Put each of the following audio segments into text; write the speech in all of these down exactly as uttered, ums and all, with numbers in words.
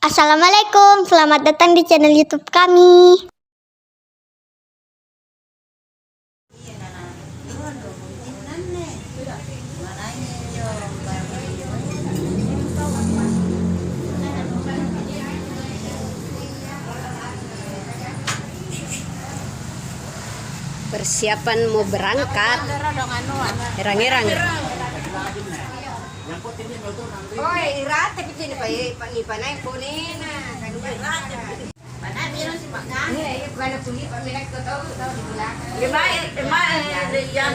Assalamualaikum, selamat datang di channel YouTube kami. Persiapan mau berangkat. Erang-erang. Oi, irate pi cini, pa-, pa-, nipanai bonena, kan irate. Iya, iya, bukan kulit, Pak, minat kau tahu, tahu di belakang. Iya, baik, baik, iya, iya.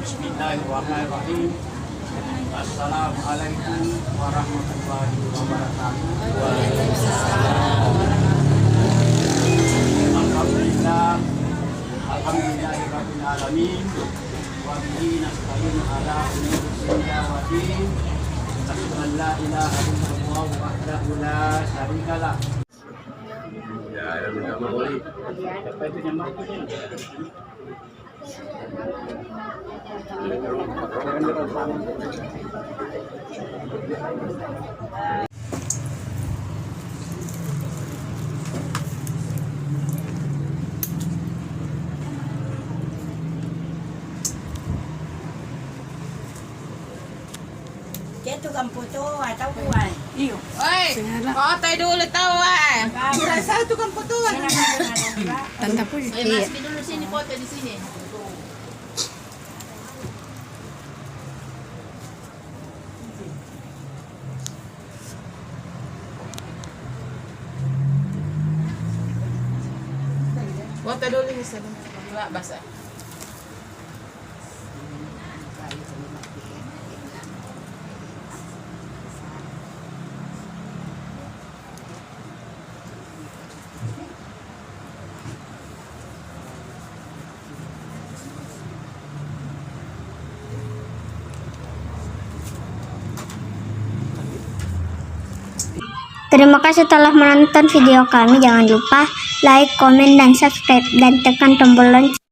Bismillahirrahmanirrahim. Assalamualaikum warahmatullahi wabarakatuh. Alhamdulillah. Alhamdulillahirabbil العالمين. وبه نستعين على أمور الدنيا والدين. أشهد أن لا إله إلا الله وحده لا شريك له. Cek tukang foto, ah, tau kuai. Iyo. Oi, foto dulu tau, ah. Tanta pun. Eh, iya. Masuk dulu sini, foto di sini. Foto dulu di sini. Dua basa. Terima kasih telah menonton video kami. Jangan lupa like, komen, dan subscribe, dan tekan tombol lonceng.